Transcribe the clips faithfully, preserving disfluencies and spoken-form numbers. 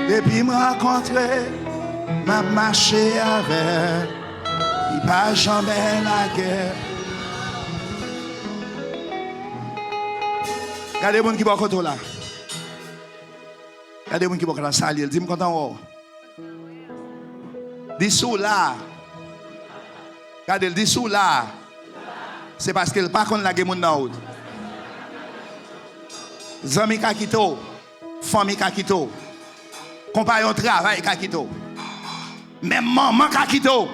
Depi m rankontre, m ap mache avè l. Li pa janmen lage. Gade moun ki bò kote w la. Gade moun ki bò kote w la, salye l. Di, "M kontan wè w." Di, "Si w la." Gade l, di, "Si w la." Se paske l pa konn lage moun nan wout. Zanmi ka kite w. Fanmi ka kite w. Konpayon travay ka kite w. Menm manman ka kite w.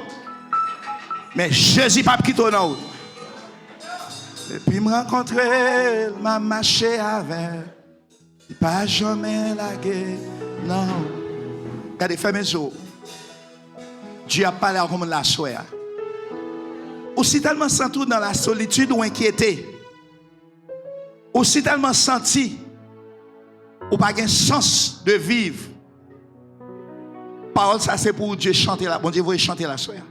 Men Jezi p ap kite w nan wout. Depi m rankontre l, m ap mache avè l. Li pa janmen lage, non. Gade, fèmen je w. Dye ap pale ak yon moun la aswè a. Ou si tèlman santi w nan la solitid, ou enkyete. Ou si tèlman santi ou pa gen sans de viv. Pawòl sa se pou ou Dye chante la. Bondye voye chante la aswè a.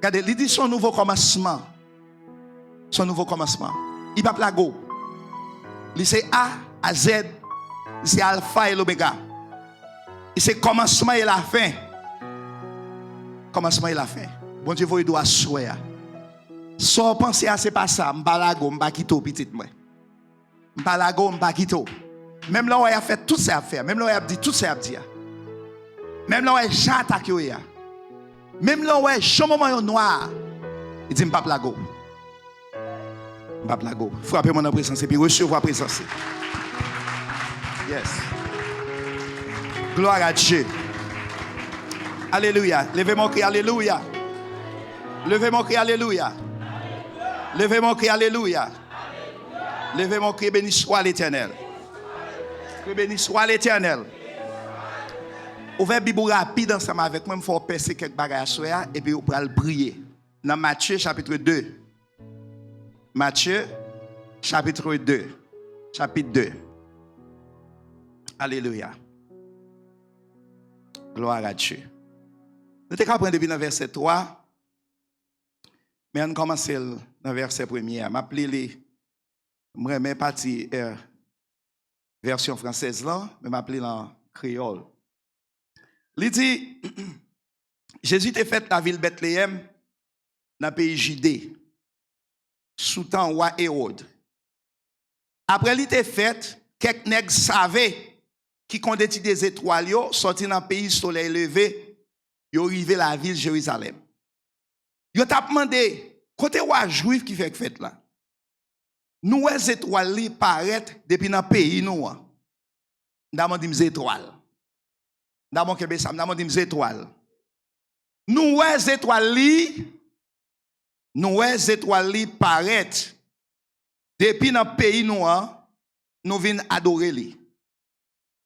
Gade, li di se yon nouvo kòmansman. Se yon nouvo kòmansman. Li p ap lage w. Li se A a Z. Li se Alfa e Lomega. Li se kòmansman e lafen. Kòmansman e lafen. Bondye voye di w aswè a. Sa w panse a se pa sa. M pa lage w, m pa kite w, pitit mwen. M pa lage w, m pa kite w. Menm lè w wè y ap fè tout sa y ap fè a, menm lè w wè y ap di tout sa y ap di a, menm lè w wè jan atak yo ye a, menm lè w wè jan moman yo nwa a, li di, "M p ap lage w. M p ap lage w." Frape mwen nan prezans epi resevwa prezans li. Yes. Gloire à Dieu. Alelouya. Leve men w, kri alelouya. Leve men w, kri alelouya. Leve men w, kri alelouya. Leve men w, kri, "Béni soit l'Éternel." Kri, "Béni soit l'Éternel." Ouvè Bib ou rapid ansanm avèk mwen, m fè w pèse kèk bagay aswè a, epi ou pral priye. Nan Matye chapit de. Matye chapit de. Chapit de. Alelouya. Gloire à Dieu. Nou te ka pran depi nan vèsè twa, men ann kòmanse l nan vèsè premye a. M ap li li. M renmen pati, eh, vèsyon fransèz lan, men m ap li l an kreyòl. Li di, Jezi te fèt lavil Bètleyèm, nan peyi Jide, sou tan wa Ewòd. Apre li te fèt, kèk nèg save ki konn etidye zetwal yo sòti nan peyi solèy leve, yo rive lavil Jerizalèm. Yo t ap mande, "Kote wa Jwif ki fèk fèt la? Nou wè zetwal li parèt depi nan peyi nou an." M ta bon di m zetwal. M ta bon kenbe sa, m ta bon di m zetwal. Nou wè zetwal li, nou wè zetwal li parèt depi nan peyi nou an, nou vin adore li.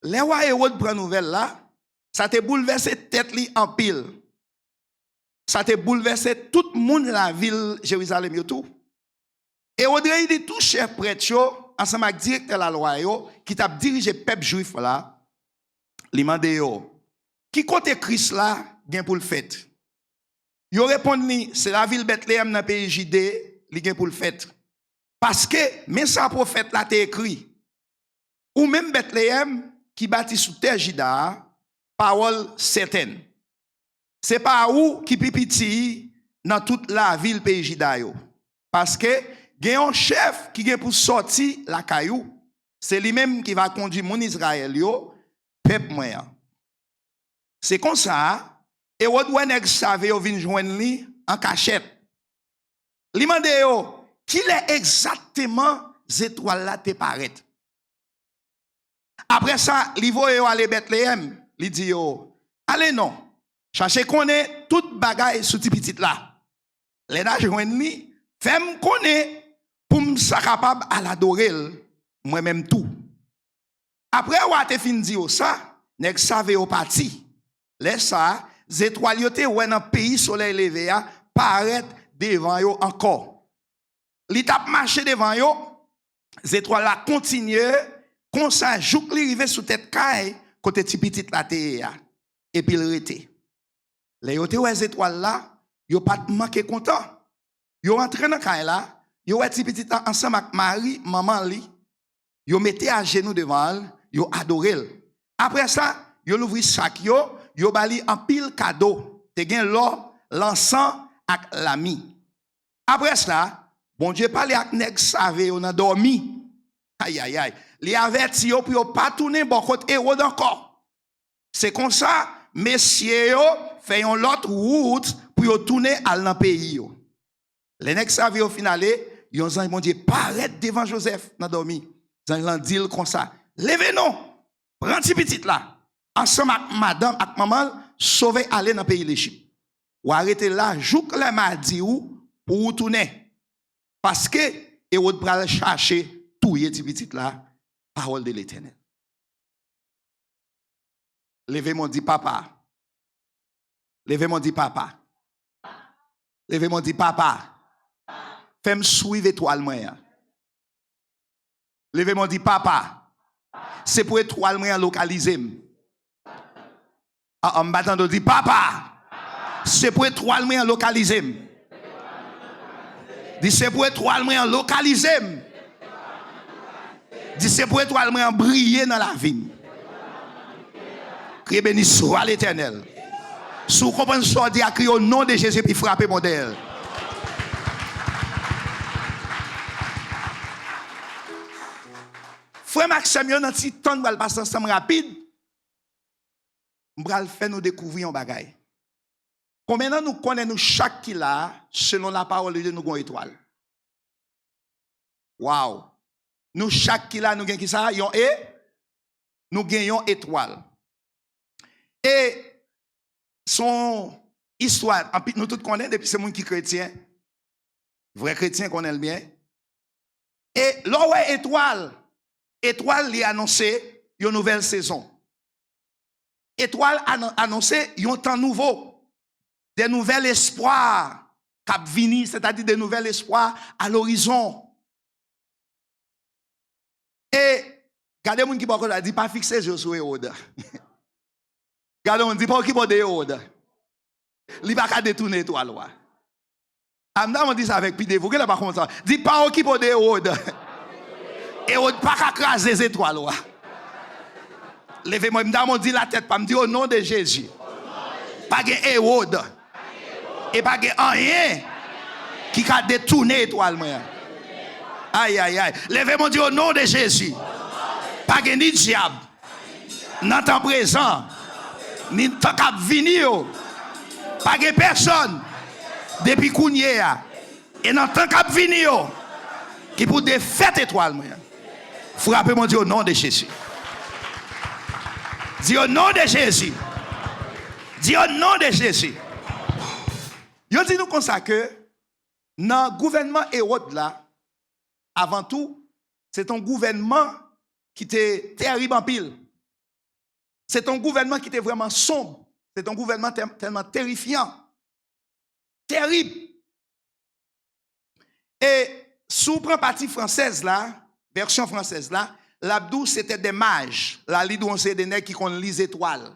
Lè wa Ewòd pran nouvèl la, sa te boulvèse tèt li anpil. Sa te boulvèse tout moun lavil Jerizalèm yo tou. Ewòd reyini tout chèf prèt yo ansanm ak direktè lalwa yo ki t ap dirije pèp Jwif la. Li mande yo, "Ki kote Kris la gen pou l fèt?" Yo reponn li, "Se lavil Bètleyèm nan peyi Jide li gen pou l fèt. Paske, men sa pwofèt la te ekri, 'Ou menm Bètleyèm, ki bati sou tè Jida a, pawòl sètèn, se pa ou ki pi piti nan tout lavil peyi Jida yo. Paske, gen yon chèf ki gen pou sòti lakay ou, se li menm ki va kondui moun Izrayèl yo, pèp mwen an.'" Se konsa, Ewòd wè nèg save yo vin jwenn li an kachèt. Li mande yo, "Kilè egzakteman zetwal la te parèt?" Apre sa, li voye yo ale Bètleyèm. Li di yo, "Ale non, chache konnen tout bagay sou ti pitit la. Lè n a jwenn li, fè m konnen pou m sa kapab al adore l, mwen menm tou." Apre wa te fin di yo sa, nèg save yo pati. Lè sa a, zetwal yo te wè nan peyi solèy leve a parèt devan yo ankò. Li t ap mache devan yo, zetwal la kontinye konsa jouk li rive sou tèt kay kote ti pitit la te ye a, epi l rete. Lè yo te wè zetwal la, yo pa t manke kontan. Yo antre nan kay la, yo wè ti pitit la ansanm ak Mari, manman li, Yo mete ajenou devan l, yo adore l. Apre sa, yo louvri sak yo, yo ba li anpil kado. Te gen lò, lansan ak lami. Apre sa, Bondye pale ak nèg save yo nan dòmi. Ayayay. Li avèti yo pou yo pa tounen bò kot Ewòd ankò. Se konsa, mesye yo fè yon lòt wout pou yo tounen al nan peyi yo. Lè nèg save yo fin ale, yon zanj Bondye parèt devan Jozèf nan dòmi. Zanj lan di l konsa, "Leve non, pran ti pitit la, ansanm ak madanm ak manman l, sove ale nan peyi Lejip. W a rete la jouk lè m a di w pou w tounen, paske Ewòd pral chache touye ti pitit la." Pawòl de Letènèl. Leve men w di, "Papa." Leve men w di, "Papa." Leve men w di, "Papa, fè m swiv etwal mwen an." Leve men w di, "Papa, se pou etwal mwen an lokalize m." Ah, ah, m pa tande w di, "Papa, se pou etwal mwen an lokalize m." Di, "Se pou etwal mwen an lokalize m." Di, "Se pou etwal mwen an briye nan lavi m." Kriye, "Beni swa Letènèl." Si w konprann sa w di a, kriye, "O non de Jezi," epi frape mò dèyè l. Frè m ak sè m yo, nan ti tan n pral pase ansanm rapid, m pral fè nou dekouvri yon bagay. Konbyen nan nou konnen nou chak ki la a, selon lapawòl de Dye, nou gen yon etwal? Waw! Nou chak ki la, nou gen ki sa? Yon e? Nou gen yon etwal. E se yon istwa, anpi-, nou tout konnen, depi se moun ki kretyen, vrè kretyen konnen l byen. E lè w wè etwal, etwal li anonse yon nouvèl sezon. Etwal anon-, anonse yon tan nouvo, de nouvèl espwa k ap vini, sètadi de nouvèl espwa a lorizon. E gade moun ki bò kote w la, di, "Pa fikse je w sou Ewòd." Gade moun, di, "Pa okipe w de Ewòd. Li pa ka detounen etwal ou a." A, m ta di sa avèk pi devou, gen lè pa konn sa. Di, "Pa okipe w de Ewòd. Ewòd pa ka kraze zetwal ou a." Leve men w, m ta di, "Latèt pa m," di, "O non de Jezi, pa gen Ewòd. E pa gen anyen ki ka detounen etwal mwen an." Ayayay. Leve men w, di, "O non de Jezi, pa gen ni dyab, nan tan prezan, ni tan k ap vini yo. Pa gen pèsonn, depi kounye a e nan tan k ap vini yo, ki pou defèt etwal mwen an." Frape men w, di, "O non de Jezi." Di, "O non de Jezi." Di, "O non de Jezi." Yo di nou konsa ke nan gouvènman Ewòd la, avan tou, se te yon gouvènman ki te tèrib anpil. Se te yon gouvènman ki te vrèman sonb. Se te yon gouvènman tè-, tèlman terifyan. Tèrib. E si w pran pati fransèz la, vèsyon fransèz la, l ap di w se te de maj. La, li di w yon seri de nèg ki konn li zetwal.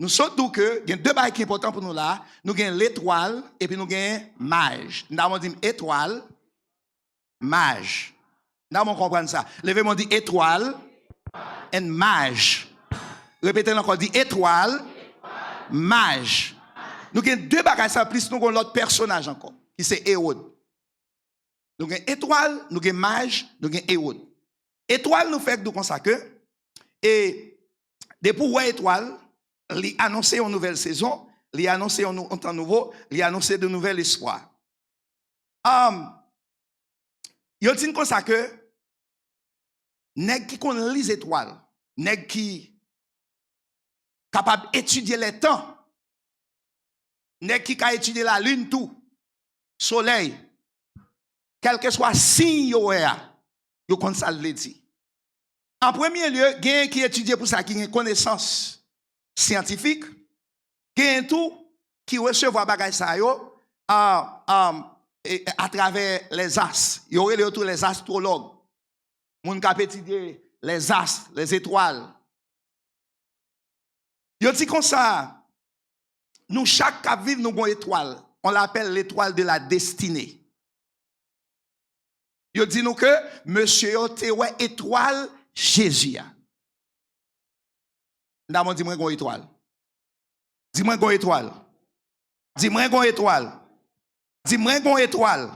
Nou sot di w ke gen de bagay ki enpòtan pou nou la. Nou gen letwal, epi nou gen maj. N ta di m etwal, maj. N ta di w konprann sa. Leve men w, di etwal and maj. Repete l ankò, di etwal, maj. Nou gen de bagay sa, plis nou gen yon lòt pèsonaj ankò, ki se Ewòd. Nou gen etwal, nou gen maj, nou gen Ewòd. Etwal nou fèk di w konsa ke, e depi w wè etwal, li anonse yon nouvèl sezon, li anonse yon nou-, yon tan nouvo, li anonse de nouvèl espwa. Am, yo di n konsa ke nèg ki konn li zetwal, nèg ki kapab etidye lè tan, nèg ki ka etidye lalin tou, solèy, kèlkeswa siy yo wè a, yo konn sa l vle di. An premye lye, genyen ki etidye pou sa ki gen konesans syantifik, genyen tou ki resevwa bagay sa yo, a, a, e, atravè lèzas. Yo rele yo tou lèzastwològ. Moun k ap etidye lèzas, lèzetwal. Yo di konsa, nou chak k ap viv, nou gon etwal. On l'appelle l'étoile de la destinée. Yo di nou ke mesye yo te wè etwal Jezi a. Damon, di mwen gon etwal. Di mwen gon etwal. Di mwen gon etwal. Di mwen gon etwal.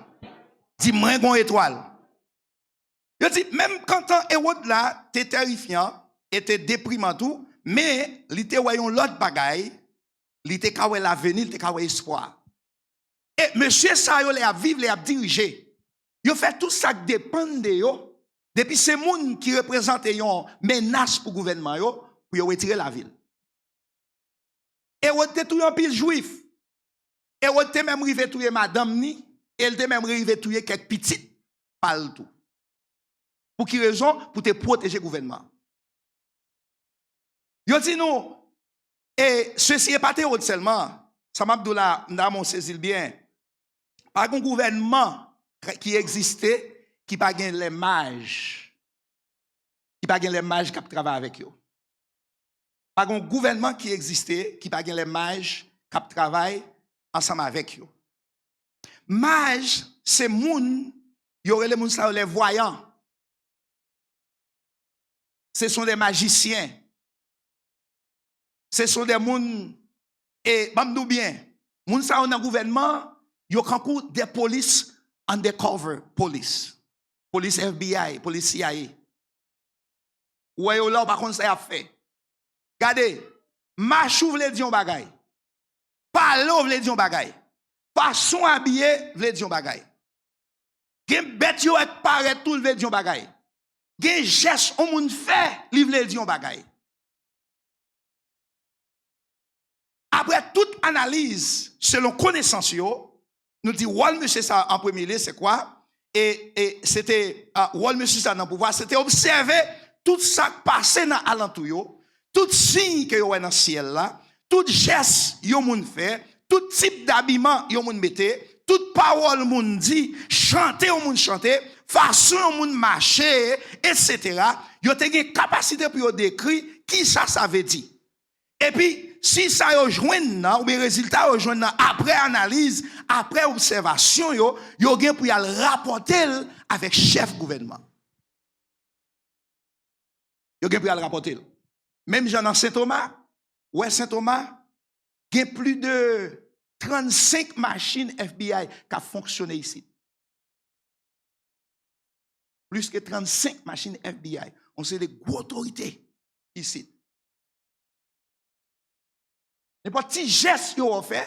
Di mwen gon etwal. Yo di, menm kantan Ewòd la te terifyan e te depriman tou, men li te wè yon lòt bagay, li te ka wè laveni, li te ka wè espwa. E mesye sa yo, lè y ap viv, lè y ap dirije, yo fè tout sa k depann de yo, depi se moun ki reprezante yon menas pou gouvènman yo, pou yo retire lavi l. Ewòd te touye anpil Jwif. Ewòd te menm rive touye madanm ni, e l te menm rive touye kèk pitit pa l tou. Pou ki rezon? Pou te pwoteje gouvènman. Yo di nou, e sesi e pa te Ewòd sèlman, sa m ap di w la, m ta renmen w sezi l byen. Pa gen gouvènman k-, ki egziste ki pa gen lè maj, ki pa gen lè maj k ap travay avèk yo. Pa gen gouvènman ki egziste ki pa gen lè maj k ap travay ansanm avèk yo. Maj se moun, yo rele moun sa yo les voyants. Ce sont des magiciens. Ce sont des moun, e ban m di w byen, moun sa yo nan gouvènman, yo kankou des police undercover police. Polis F B I, polis C I A. Ou wè yo la, ou pa konn sa y ap fè. Gade, mach ou vle di yon bagay. Pale w vle di yon bagay. Fason w abiye vle di yon bagay. Gen bèt yo wè k parèt tou, l vle di yon bagay. Gen jès yon moun fè, li vle di yon bagay. Apre tout analiz, selon konesans yo, nou di wòl mesye sa a an premye lye, se kwa? E, e se te, a, wòl mesye sa a nan pouvwa, se te obsève tout sa k pase nan alantou yo, tout siy ke yo wè nan syèl la, tout jès yon moun fè, tout tip dabiman yon moun mete, tout pawòl moun di, chante yon moun chante, fason yon moun mache, etsetera, yo te gen kapasite pou yo dekri kisa sa vle di. Epi, si sa yo jwenn nan, oubyen rezilta yo jwenn nan apre analiz, apre obsèvasyon yo, yo gen pou y al rapòte l avèk chèf gouvènman. Yo gen pou y al rapòte l. Menm jan nan Sen Toma, ou wè Sen Toma, gen plis de trannsenk machin F B I k ap fonksyone isit. Plis ke trannsenk machin F B I, yon seri de gwo otorite isit. Nenpòt ti jès yo wè w fè,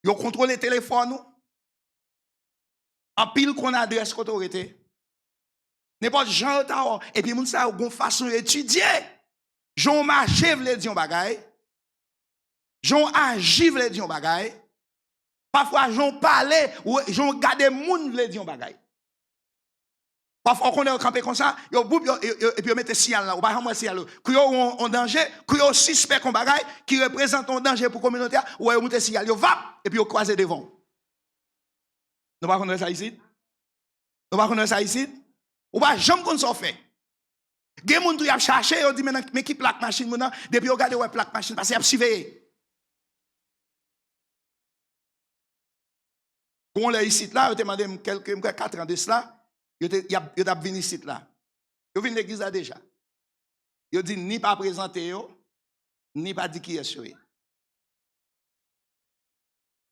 yo kontwole telefòn ou, anpil konn adrès kote w rete. Nenpòt jan yo ta wè w, epi moun sa yo gon fason yo etidye. Jan w mache vle di yon bagay. Jan w aji vle di yon bagay. Pafwa, jan w pale, w-, jan w gade moun vle di yon bagay. Pafwa, w konnen yo kanpe konsa, yo boup, yo, yo, yo, epi yo mete siyal la. Ou pa janm wè siyal yo. Kou yo wè yon, yon danje, kou yo sispèk yon bagay ki reprezante yon danje pou kominote a, ou wè yo moute siyal yo, vap, epi yo kwaze devan w. Nou pa konn wè sa isit? Nou pa konn wè sa isit? Ou pa janm konn sa w fè. Gen moun tou y ap chache, yo di, "Men nan, men ki plak machin moun nan?" Depi yo gade, yo wè plak machin pase, y ap siveye. Gon lè isit la, yo te mande m kèlke, m kwè, katran de sila, yo te, y ap, yo t ap vin isit la. Yo vin legliz la deja. Yo di ni pa prezante yo, ni pa di kiyès yo ye.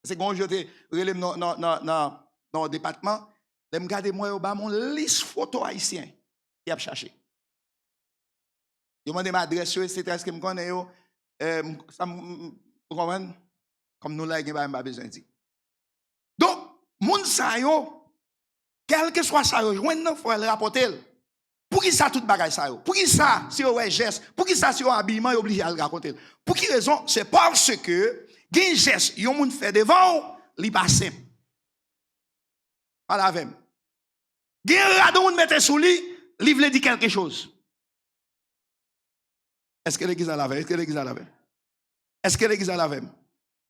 Se gon jou yo te rele m nan, nan, nan, nan, nan yon depatman. Lè m gade, m wè yo ba m yon lis foto ayisyen y ap chache. Yo mande m adrès yo, etsetera, èske m konnen yo, eh, m, sa m, m, m, ou konprann? Kòm nou la, gen bagay m pa bezwen di. Donk, moun sa yo, kèlkeswa sa yo jwenn nan, fò yo al rapòte l. Poukisa tout bagay sa yo? Poukisa si yo wè jès? Poukisa si yo abiman, yo oblije al rakonte l? Pou ki rezon? Se paske gen jès yon moun fè devan w, li pa senp. Pale avè m. Gen rad yon moun mete sou li, li vle di kèlke choz. Èske legliz la la avè m? Èske legliz la la avè m? Èske legliz la la avè m?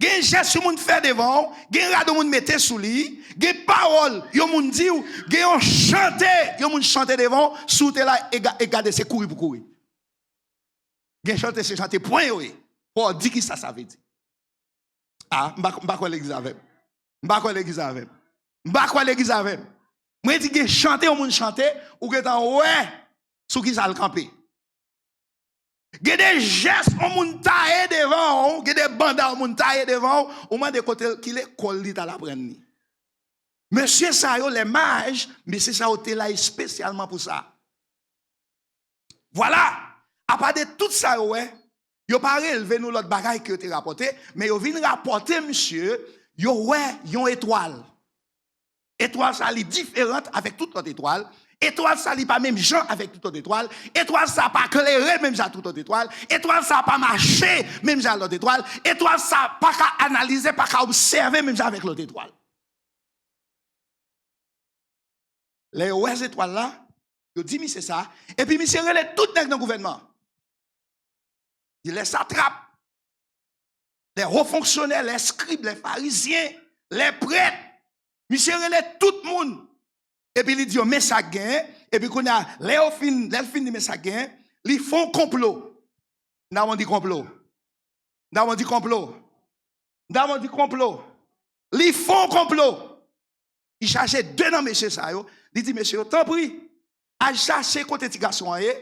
Gen jès yon moun fè devan w, gen rad yon moun mete sou li, gen pawòl yon moun di w, gen yon chante yon moun chante devan w, si w te la, e ga-, e gade, se kouri pou kouri. Gen chante, se chante pwen yo ye. Fò w di kisa sa vle di. A, m pa, m pa kwè legliz avè m. M pa kwè legliz avè m. M pa kwè legliz avè m. Mwen di gen chante yon moun chante, ou gentan wè sou ki sa l kanpe. Gen de jès yon moun taye devan w, gen de banda yon moun taye devan w, ou mande kote l, ki lekòl li t al aprann li. Mesye sa yo, lè maj, mesye sa yo te la espesyalman pou sa. Vwala, apa de tout sa yo wè, yo pa relve nou lòt bagay ke yo te rapòte, men yo vin rapòte, misye, yo wè yon etwal. Etwal sa li diferan avèk tout lòt etwal. Etwal sa li pa menm jan avèk tout lòt etwal. Etwal sa pa klere menm jan tout lòt etwal. Etwal sa pa mache menm jan lòt etwal. Etwal sa pa ka analize, pa ka obsève menm jan avèk lòt etwal. Lè yo wè zetwal la, yo di misye sa, epi misye rele tout nèg nan gouvènman. Di lè satrap, lè wo fonksyonè, lè eskrib, lè farizyen, lè prèt. Misye rele tout moun. Epi li di yo, men sa k genyen. Epi kounye a, lè yo fin, lè l fin di men sa k genyen, li fè yon konplo. N a di konplo. N a di konplo. N a di konplo. Li fè yon konplo. Li chache de nan mesye sa yo. Li di mesye yo, tanpri, al chache kote ti gason an ye.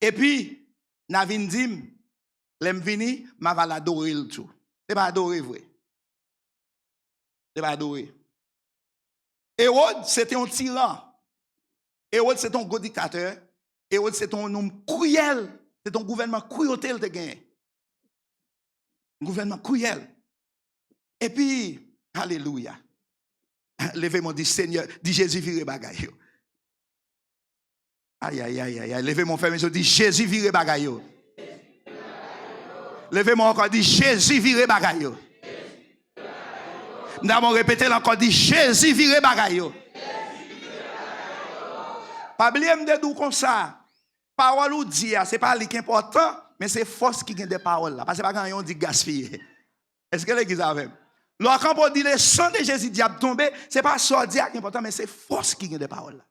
Epi, n a vin di m, lè m vini, m a va l adore l tou. Se pa adore vre. Se pa adore. Ewòd, se te yon tiran. Ewòd, se te yon gwo diktatè. Ewòd, se te yon nonm kriyèl. Se te yon gouvènman kriyèl te genyen. Yon gouvènman kriyèl. Epi, alelouya. Leve men w di Senyè, di Jezi vire bagay yo. Ayayayayay. Leve men w fè men w di Jezi vire bagay yo. Leve men w ankò di Jezi vire bagay yo. M ta bon repete l ankò di Jezi vire bagay yo. Pa bliye m te di w konsa, pawòl ou di a, se pa li ki enpòtan, men se fòs ki gen dèyè pawòl la. Paske pa gen anyen w di k gaspiye. Èske legliz avè m? Lè w kanpe w di le sang de Jésus dyab tonbe, se pa sa w di a ki enpòtan, men se fòs ki gen dèyè pawòl la.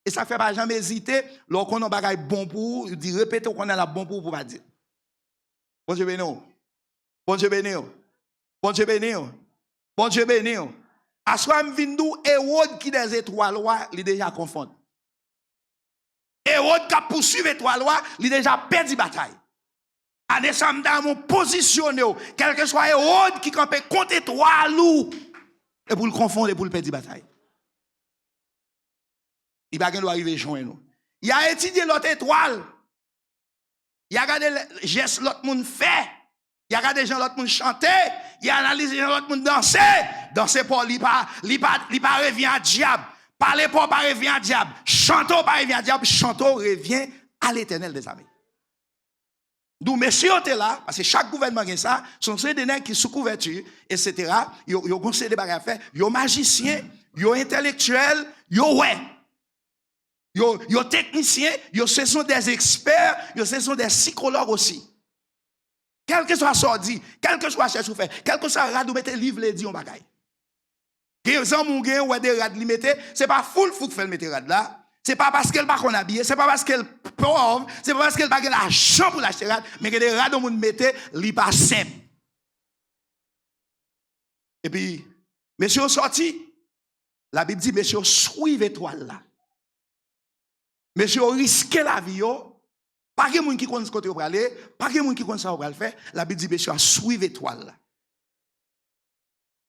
E sa k fè pa janm ezite, lè w konnen yon bagay bon pou ou, ou di repete w konnen l ap bon pou ou pou w pa di l. Bondye beni w. Bondye beni w. Bondye beni w. Bondye beni w. Aswè a m vin di w, Ewòd ki dèyè zetwal ou a, li deja konfonn. Ewòd k ap pouswiv etwal ou a, li deja pèdi batay. Ane sa a m ta renmen w pozisyone w, kèlkeswa Ewòd ki kanpe kont etwal ou, e pou l konfonn, e pou l pèdi batay. Li pa gen dwa rive jwenn ou. Y a etidye lòt etwal. Y a gade lè, jès lòt moun fè. Y a gade jan lòt moun chante. Y a analize jan lòt moun danse. Danse pa w, li pa, li pa, li pa revyen a dyab. Pale pa w pa revyen a dyab. Chante w pa revyen a dyab. Chante w revyen a Letènèl dèzame. Donk, mesye yo te la, paske chak gouvènman gen sa, se yon seri de nèg ki sou kouvèti, etsetera. Yo, yo gon seri de bagay a fè. Yo majisyen, yo entèlektyèl, yo wè. Yo, yo teknisyen, yo se son des experts, yo se son des psychologues aussi. Kèlkeswa sa w di, kèlkeswa chèch ou fè, kèlkeswa rad ou mete, li vle di yon bagay. Gen zanmi w gen, ou wè de rad li mete, se pa foul fouk fè l mete rad la, se pa paske l pa konn abiye, se pa paske l pòv, se pa paske l pa gen lajan pou l achte rad, men gen de rad yon moun mete, li pa senp. Epi, mesye yo sòti, Labib di mesye yo swiv etwal la. Mesye yo riske lavi yo. Pa gen moun ki konn kote yo prale, pa gen moun ki konn sa yo pral fè. Labib di mesye yo swiv etwal la.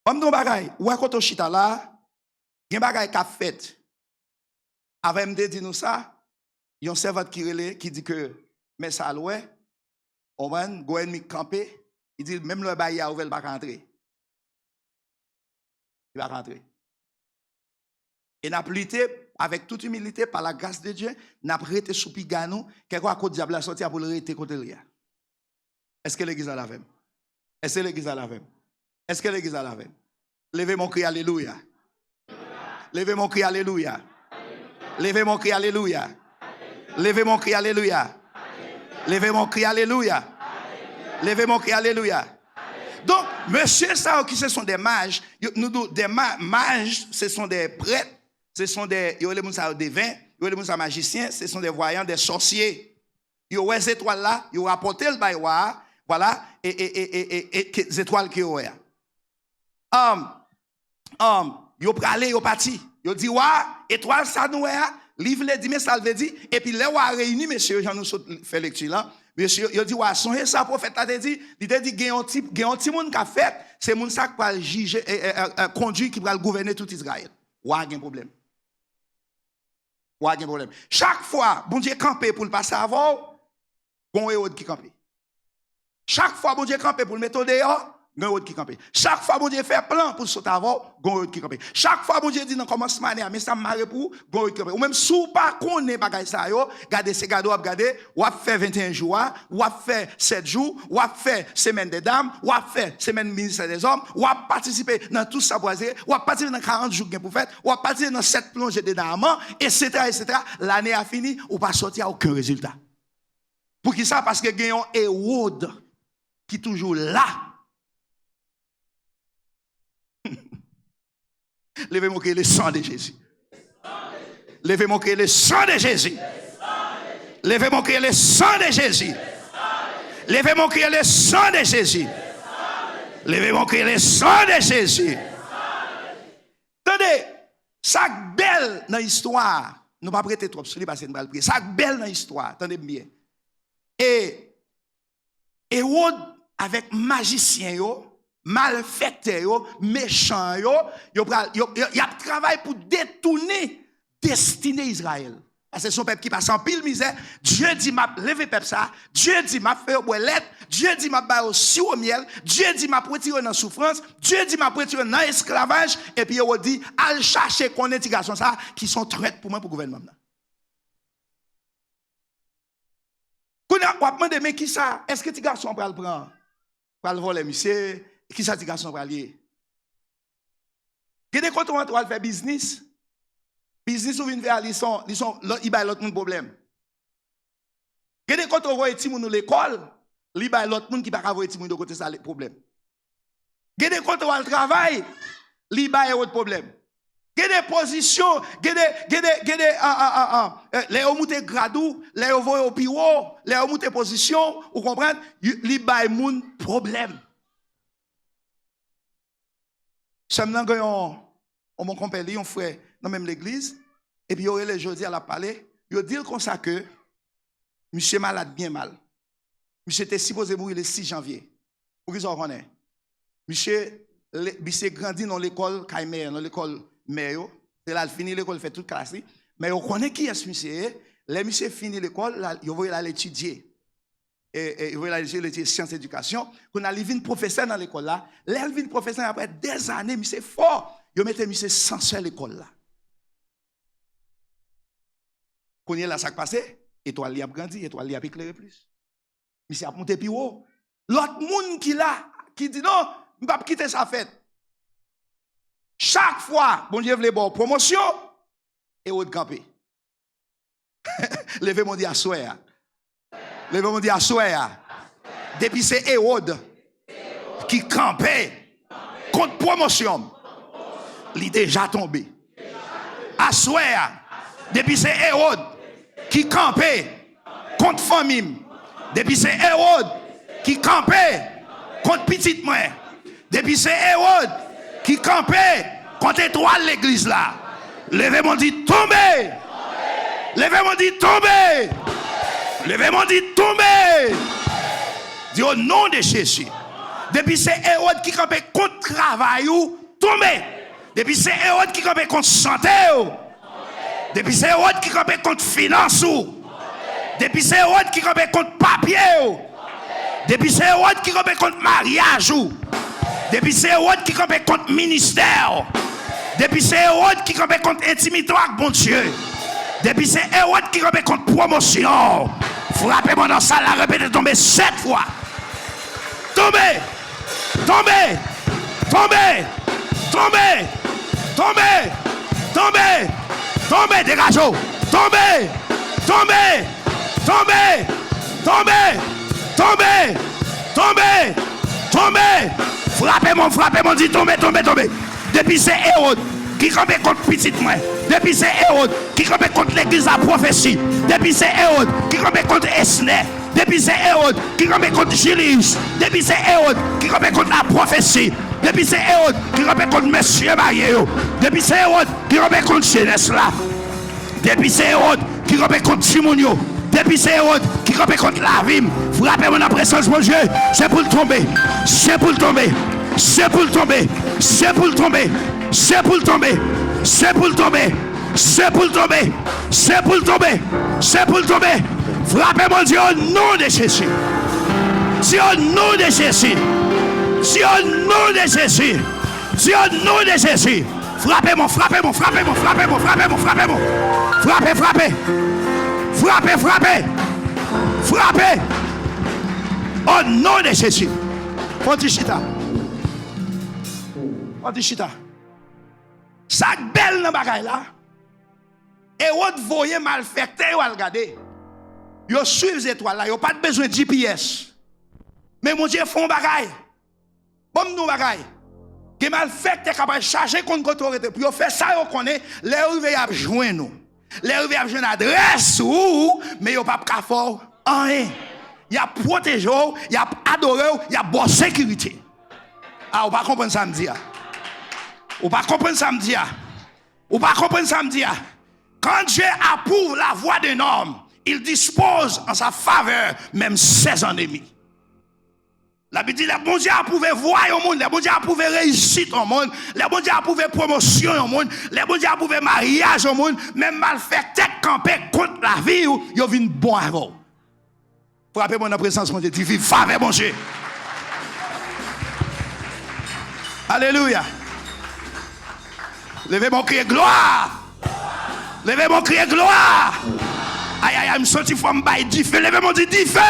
Ban m di w yon bagay, ou wè kote w chita la, gen bagay k ap fèt. Avè m te di nou sa, yon sèvant ki rele, ki di ke men sa l wè, konprann, gon ènmi k kanpe, li di menm lè bay a ouvè, l pa ka antre. Li pa ka antre. E n ap lite avèk tout imilite, pa la gras de Dye, n ap rete sou piga nou, kèlkeswa kote dyab la sòti a pou l rete kote l ye a. Èske legliz la la avè m? Èske legliz la la avè m? Èske legliz la la avè m? Leve men w kri alelouya. Leve men w kri alelouya. Leve men w kri alelouya. Leve men w kri alelouya. Leve men w kri alelouya. Leve men w kri alelouya. Donk, mesye sa yo ki se son de maj, yo, nou di w de ma-, maj, se son de prèt, se son de, yo rele moun sa yo deven, yo rele moun sa majisyen, se son de vwayan, de sòsye. Yo wè zetwal la, yo rapòte l bay wa a, vwala, e, e, e, e, e, e ke, zetwal ke yo wè a. Um, um, Yo prale, yo pati. Yo di wa, etwal sa nou wè a, li vle di, men sa l vle di. Epi lè wa reyini mesye yo, jan nou sot fè lekti la, mesye yo, yo di wa, sonje sa pwofèt la te di? Li te di gen yon ti, gen yon timoun k ap fèt, se moun sa k pral jije, e, e, e, e, kondui, ki pral gouvène tout Izrayèl. Wa gen pwoblèm. Wa gen pwoblèm. Chak fwa Bondye kanpe pou l pase avè w, gon Ewòd ki kanpe. Chak fwa Bondye kanpe pou l mete w deyò, gon Ewòd ki kanpe. Chak fwa Bondye fè plan pou l sot avè w, gon Ewòd ki kanpe. Chak fwa Bondye di nan kòmansman ane a, men sa m mare pou ou, gon Ewòd ki kanpe. Ou menm, si w pa konnen bagay sa yo, gade, se gade w ap gade, w ap fè venteyen jou a, w ap fè sèt jou, w ap fè semèn dè dam, w ap fè semèn ministè dèzòm, w ap patisipe nan tout sa pwaze, w ap patisipe nan karant jou k gen pou fèt, w ap patisipe nan sèt plonje de Naaman, etsetera, etsetera. Lane a fini, ou pa sòti a okenn rezilta. Poukisa? Paske gen yon Ewòd ki toujou la. Leve men w, kriye le sang de Jésus. Leve men w, kriye le sang de Jésus. Leve men w, kriye le sang de Jésus. Leve men w, kriye le sang de Jésus. Leve men w, kriye le sang de Jésus. Tande, sa k bèl nan istwa a, nou p ap rete twòp sou li paske n pral priye. Sa k bèl nan istwa a, tande m byen. E Ewòd avèk majisyen yo, malfèktè yo, mechan yo, yo pral, yo, yo, y ap travay pou detounen destine Izrayèl. Paske se yon pèp ki pase anpil mizè. Dye di, "M ap leve pèp sa." Dye di, "M ap fè yo bwè lèt." Dye di, "M ap ba yo siwo myèl." Dye di, "M ap retire yo nan soufrans." Dye di, "M ap retire yo nan esklavaj." Epi Ewòd di, "Al chache konnen ti gason sa ki se yon trèt pou mwen, pou gouvènman m nan." Kounye a, w ap mande, "Men kisa? Èske ti gason an pral pran, pral vòlè misye? Kisa ti gason an pral ye?" Gen de kote w antre w al fè biznis, biznis ou vin fè a, li son, li son, lòt, li bay lòt moun pwoblèm. Gen de kote w voye timoun ou lekòl, li bay lòt moun ki pa ka voye timoun yo kote sa pwoblèm. Gen de kote w al travay, li bay Ewòd pwoblèm. Gen de pozisyon, gen de, gen de, gen de, an, an, an, an, eh, lè yo moute grad ou, lè yo voye w pi wo, lè yo moute pozisyon, ou konprann, y-, li bay moun pwoblèm. Sè m nan gen yon, yon bon konpè li, yon frè nan menm legliz, epi yo rele jodi a, l ap pale, yo di l konsa ke misye malad byen mal. Misye te sipoze mouri le sis janvye. Poukisa w konnen? Misye, le-, misye grandi nan lekòl kay mè, nan lekòl mè yo. Se la l fini lekòl, fè tout klas li. Men yo konnen kiyès misye ye. Lè misye fini lekòl, la, yo voye l al etidye. E, e, yo voye l al etidye, l etidye syans edikasyon. Kounye a, li vin pwofesè nan lekòl la. Lè l vin pwofesè, apre dèzane, misye fò. Yo mete misye sansè lekòl la. Kounye a la, sa k pase? Etwal li ap grandi, etwal li ap eklere plis. Misye ap monte pi wo. Lòt moun ki la, ki di, "Non, m p ap kite sa fèt." Chak fwa Bondye vle ba w pwomosyon, Ewòd kanpe. Leve men w, di, "Aswè a." Leve men w, di, "Aswè a." Depi se Ewòd ki kanpe kont pwomosyon m, li deja tonbe. Aswè a, depi se Ewòd ki kanpe kont fanmi m, depi se Ewòd ki kanpe kont pitit mwen, depi se Ewòd ki kanpe kont etwal legliz la, leve men w, di, "Tonbe!" Leve men w, di, "Tonbe!" Leve men w, di, "Tonbe!" Di, "O non de Jezi." Depi se Ewòd ki kanpe kont travay ou, tonbe. Depi se Ewòd ki kanpe kont sante w, depi se Ewòd ki kanpe kont finans ou, depi se Ewòd ki kanpe kont papye w, depi se Ewòd ki kanpe kont maryaj ou, depi se Ewòd ki kanpe kont ministè w, depi se Ewòd ki kanpe kont entimite w ak Bondye, depi se Ewòd ki kanpe kont pwomosyon w, frape mwen nan sal la, repete, "Tonbe" sèt fwa. Tonbe! Tonbe! Tonbe! Tonbe! Tonbe! Tonbe! Tonbe! Degaje w! Tonbe! Tonbe! Tonbe! Frape mwen, frape mwen, di, "Tonbe, tonbe, tonbe!" Depi se Ewòd ki kanpe kont pitit mwen, depi se Ewòd ki kanpe kont legliz la pwofesi, depi se Ewòd ki kanpe kont Esnè, depi se Ewòd ki kanpe kont Jilis, depi se Ewòd ki kanpe kont lapwofesi, Depi se Ewòd ki kanpe kont mesye marye yo. Depi se Ewòd ki kanpe kont jenès la. Depi se Ewòd ki kanpe kont timoun yo. Depi se Ewòd ki kanpe kont lavi m. Frape mwen nan prezans Bondye. Se pou l tonbe. Se pou l tonbe. Se pou l tonbe. Se pou l tonbe. Se pou l tonbe. Se pou l tonbe. Se pou l tonbe. Se pou l tonbe. Se pou l tonbe. Frape Bondye o non de Jezi. Di o non de Jezi. Di o non de Jezi. Di o non de Jezi. Frape mwen, frape mwen, frape mwen, frape mwen, frape mwen, frape mwen. Frape, frape. Frape, frape. Frape. O non de Jezi. Fò di chita. Fò di chita. Sa k bèl nan bagay la, Ewòd voye malfèktè yo al gade. Yo swiv zetwal la, yo pa t bezwen G P S. Men Bondye fè yon bagay. Ban m di w yon bagay. Gen malfèktè k ap al chache konn kote w rete pou yo fè sa yo konnen. Lè yo rive, y ap jwenn ou. Lè yo rive, y ap jwenn adrès ou, men yo p ap ka fè w anyen. Y ap pwoteje w, y ap adore w, y ap ba w sekirite. A, ou pa konprann sa m di a. Ou pa konprann sa m di a. Ou pa konprann sa m di a. Quand Dieu approuve la voie d'un homme, il dispose en sa faveur même ses ennemis. Labib di, lè Bondye apwouve vwa yon moun, lè Bondye apwouve reyisit yon moun, lè Bondye apwouve pwomosyon yon moun, lè Bondye apwouve maryaj yon moun, menm malfèktè k kanpe kont lavi w, yo vin bon avè w. Frape mwen nan prezans Bondye, di, viv favè Bondye. Alelouya. Leve men w, kriye glwa. Leve men w, kriye glwa. Ay, ay, ay, m santi fò m bay dife. Leve men w, di, dife.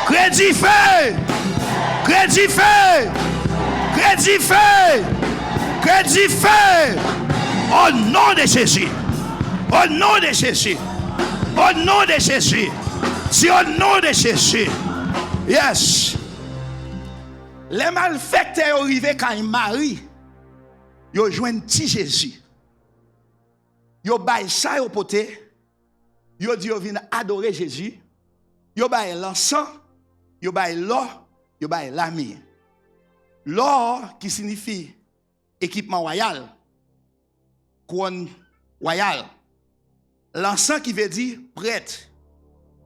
Kriye dife. Kriye dife. Kriye dife. Kriye dife. O non de Jezi. O non de Jezi. O non de Jezi. Di, o non de Jezi. Yes. Lè malfèktè yo rive kay Mari, yo jwenn ti Jezi. Yo bay sa yo pote. Yo di yo vin adore Jezi. Yo bay lansan. Yo bay lò. Yo bay lami. Lò ki siyifi ekipman wayal, kouwòn wayal, lansan ki vle di prèt,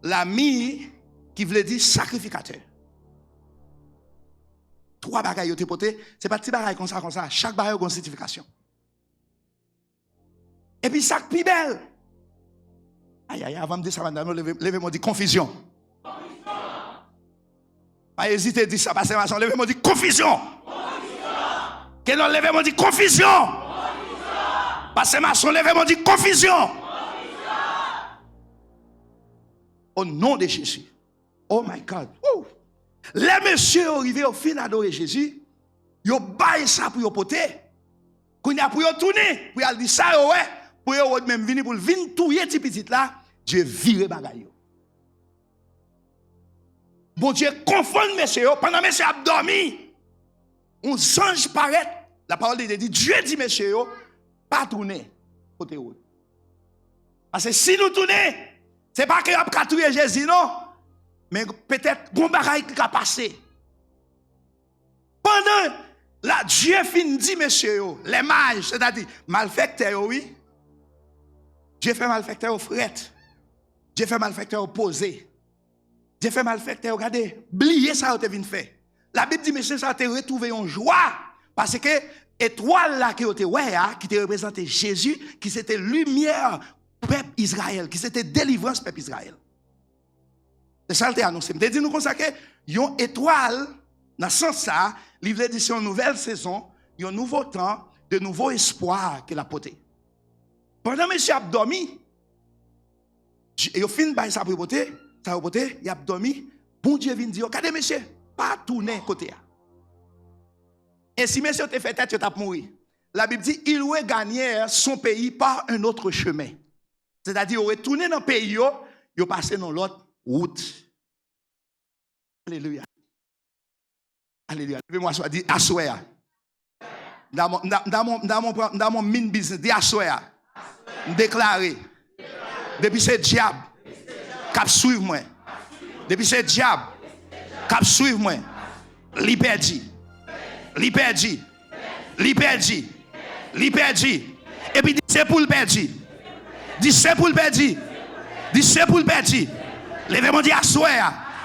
lami ki vle di sakrifikatè. Twa bagay yo te pote, se pa ti bagay konsa, konsa. Chak bagay yo gen yon siyifikasyon. Epi sa k pi bèl. Ay, ay, avan m di sa, madanm, leve, leve men w, di konfizyon. Pa ezite di sa, pastè Mason, leve men w, di konfizyon. Kenon, leve men w, di konfizyon. Pastè Mason, leve men w, di konfizyon. O non de Jezi. Oh my God. Woo! Lè mesye yo rive, yo fin adore Jezi, yo bay sa pou yo pote. Kounye a pou yo tounen, pou y al di sa yo wè, pou Ewòd menm vini pou l vin touye ti pitit la, Dye vire bagay yo. Bondye konfonn mesye yo, pandan mesye ap dòmi, yon zanj parèt, lapawòl de Dye di, Dye di mesye yo, pa tounen kote Ewòd. Paske si nou tounen, se pa ke y ap ka touye Jezi non, men petèt gon bagay ki ka pase. Pandan la, Dye fin di mesye yo, lè maj, sètadi malfèktè yo, wi. Dye fè malfèktè yo frèt. Dye fè malfèktè yo poze. Dye fè malfèktè yo, gade, bliye sa yo te vin fè. Labib di mesye sa yo te retwouve yon jwa, paske etwal la ke yo te wè a, ki te reprezante Jezi, ki se te limyè pèp Izrayèl, ki se te delivrans pèp Izrayèl. Se sa l te anonse. M te di nou konsa ke yon etwal, nan sans sa, li vle di se yon nouvèl sezon, yon nouvo tan, de nouvo espwa ke l ap pote. Pandan mesye ap dòmi, Di-, yo fin bay sa pou yo pote, sa yo pote, y ap dòmi. Bondye vin di yo, gade mesye, pa tounen kote a. E si mesye yo te fè tèt, yo t ap mouri. Labib di, ils regagnèrent son pays par un autre chemin. Sètadi, yo retounen nan peyi yo, yo pase nan lòt wout. Alelouya. Alelouya. Leve men w aswè a, di aswè a. M ta mon, m ta, m ta mon, m ta mon, m ta mon min biznis. Di aswè a. M deklare. Depi se dyab k ap swiv mwen. Depi se dyab k ap swiv mwen. Li pèdi. Li pèdi. Li pèdi. Li pèdi. Epi di se pou l pèdi. Di se pou l pèdi. Di se pou l pèdi. Leve men w di aswè a.